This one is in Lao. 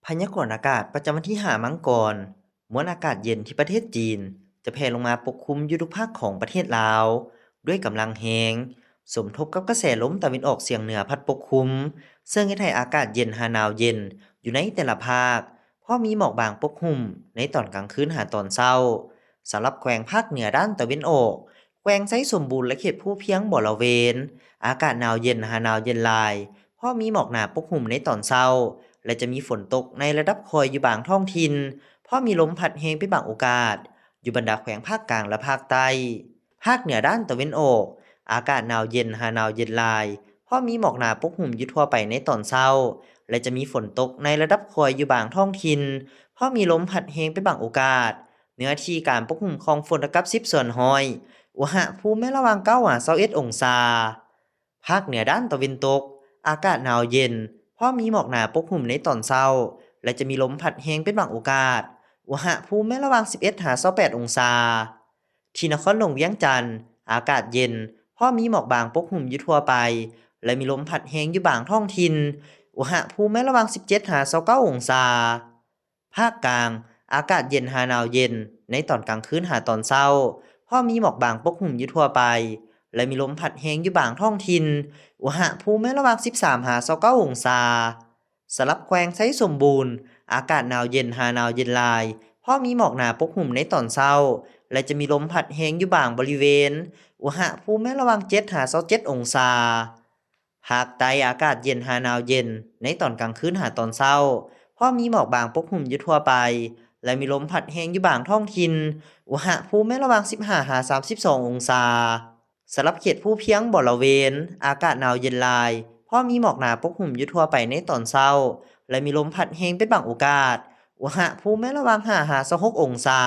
ພະຍາກອນອາກາດປະຈຳວັນທີຫ້າມັງກອນ, ມວນອາກາດເຢັນທີ່ປະເທດຈີນຈະແຜ່ລົງມາປົກຄຸມຢູ່ທຸກພາກຂອງປະເທດລາວ ດ້ວຍກຳລັງແຮງ, ສົມທົບກັບກະແສລົມຕາເວັນອອກສຽງເໜືອພັດປົກຄຸມ, ເຊິ່ງເຮັດໃຫ້ອາກາດເຢັນຫາໜາວເຢັນຢູ່ໃນແຕ່ລະພາກ, ພ້ອມມີໝອກບາງປົກຫຸ້ມໃນຕອນກາງຄືນຫາຕອນເຊົ້າ. ສຳລັບແຂວງພາກເໜືອດ້ານຕາເວັນອອກ, ແຂວງໄຊສົມບູນ ແລະ ເຂດພູພຽງບໍລະເວນ, ອາກາດໜາວເຢັນຫາໜາວເຢັນຫຼາຍ, ພ້ອມມີໝອກໜາປົກຫຸ້ມໃນຕອນເຊົ້າ ແລະ ຈະມີຝົນຕົກໃນລະດັບຄ່ອຍຢູ່ບາງທ້ອງຖິ່ນ, ພ້ອມມີລົມພັດແຮງເປັນບາງໂອກາດ ຢູ່ບັນດາແຂວງພາກກາງ ແລະ ພາກໃຕ້. ພາກເໜືອດ້ານຕາເວັນອອກ, ອາກາດໜາວເຢັນຫາໜາວເຢັນຫຼາຍ, ພ້ອມມີໝອກໜາປົກຫຸ້ມຢູ່ທົ່ວໄປໃນຕອນເຊົ້າ ແລະ ຈະມີຝົນຕົກໃນລະດັບຄ່ອຍຢູ່ບາງທ້ອງຖິ່ນ, ພ້ອມມີລົມພັດແຮງເປັນບາງໂອກາດ. ເນື້ອທີ່ການປົກຫຸ້ມຂອງຝົນເທົ່າກັບສິບສ່ວນຮ້ອຍ, ອຸນຫະພູມແມ່ນລະຫວ່າງເກົ້າຫາຊາວເອັດອົງສາ. ພາກເໜືອດ້ານຕາເວັນຕົກ, ອາກາດໜາວເຢັນ, ພ້ອມມີໝອກໜາປົກຫຸ້ມໃນຕອນເຊົ້າ ແລະ ຈະມີລົມພັດແຮງເປັນບາງໂອກາດ, ອຸນຫະພູມແມ່ນລະຫວ່າງສິບເອັດຫາຊາວແປດອົງສາ. ທີ່ນະຄອນຫຼວງວຽງຈັນ, ອາກາດເຢັນ, ພ້ອມມີໝອກບາງປົກຫຸ້ມຢູ່ທົ່ວໄປ ແລະ ມີລົມພັດແຮງຢູ່ບາງທ້ອງຖິ່ນ, ອຸນຫະພູມແມ່ນລະຫວ່າງສິບເຈັດຫາຊາວເກົ້າອົງສາ. ພາກກາງ, ອາກາດເຢັນຫາໜາວເຢັນໃນຕອນກາງຄືນຫາຕອນເຊົ້າ, ພ້ອມມີໝອກບາງປົກຫຸ້ມຢູ່ທົ່ວໄປ ແລະ ມີລົມພັດແຮງຢູ່ບາງທ້ອງຖິ່ນ, ອຸນຫະພູມແມ່ນລະຫວ່າງສິບສາມຫາຊາວເກົ້າອົງສາ. ສຳລັບແຂວງໄຊສົມບູນ, ອາກາດໜາວເຢັນຫາໜາວເຢັນຫຼາຍ, ພ້ອມມີໝອກໜາປົກຫຸ້ມໃນຕອນເຊົ້າ ແລະ ຈະມີລົມພັດແຮງຢູ່ບາງບໍລິເວນ, ອຸນຫະພູມແມ່ນລະຫວ່າງເຈັດຫາຊາວເຈັດອົງສາ. ພາກໃຕ້, ອາກາດເຢັນຫາໜາວເຢັນໃນຕອນກາງຄືນຫາຕອນເຊົ້າ, ພ້ອມມີໝອກບາງປົກຫຸ້ມຢູ່ທົ່ວໄປ ແລະ ມີລົມພັດແຮງຢູ່ບາງທ້ອງຖິ່ນ, ອຸນຫະພູມແມ່ນລະຫວ່າງສິບຫ້າຫາສາມສິບສອງອົງສາ. ສຳລັບເຂດພູພຽງບໍລະເວນ, ອາກາດໜາວເຢັນຫຼາຍ, ພ້ອມມີໝອກໜາປົກຫຸ້ມຢູ່ທົ່ວໄປໃນຕອນເຊົ້າ ແລະ ມີລົມພັດແຮງເປັນບາງໂອກາດ, ອຸນຫະພູມແມ່ນລະຫວ່າງຫ້າຫາຊາວຫົກອົງສາ.